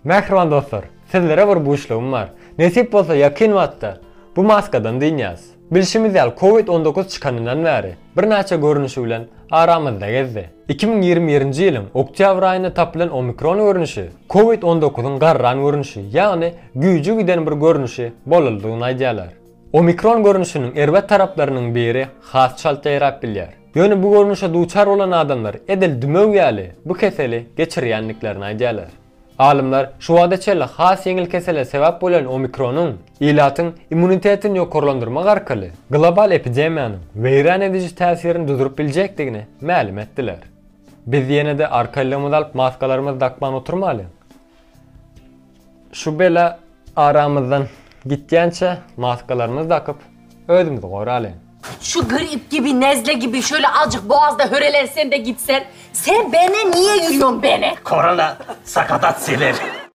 Mähriban dostlar, sizlere bir buşlugym bar. Nesip bolsa ýakyn wagtda bu maskadan dynýas. Bilşimiz ýaly Covid 19 çykanyndan bäri birnäçe görnüşi bilen aramyzda gezdi. 2021-nji ýylyň oktýabr aýynda tapylan omikron görnüşi Covid 19-yň garran görnüşi, ýagny güýji giden bir görnüşi bolandygyny aýdýarlar. Omikron görnüşiniň erbet taraplarynyň biri has çalt ýaýrap bilýär. Ýöne bu görnüşe duçar bolan adamlar edil dümew ýaly bu keseli geçirýändiklerini aýdýarlar. Alymlar şu wagta çenli has ýeňil kesele sebäp bolýan omikronyň ilatyň immunitetini ýokarlandyrmak arkaly global epidemiýanyň weýran ediji täsirini duzuryp biljekdigini mälim etdiler. Biz ýene-de arkaýlygymyzy alyp maskalarymyzy dakman oturmalyň. Şu bela aramyzdan gitýänçä maskalarymyzy dakyp özümizi goralyň. Şu grip gibi, nezle gibi şöyle azıcık boğazda hörelensen de gitsen. Sen bene niye yürüyorsun bene? Korona sakatat sever.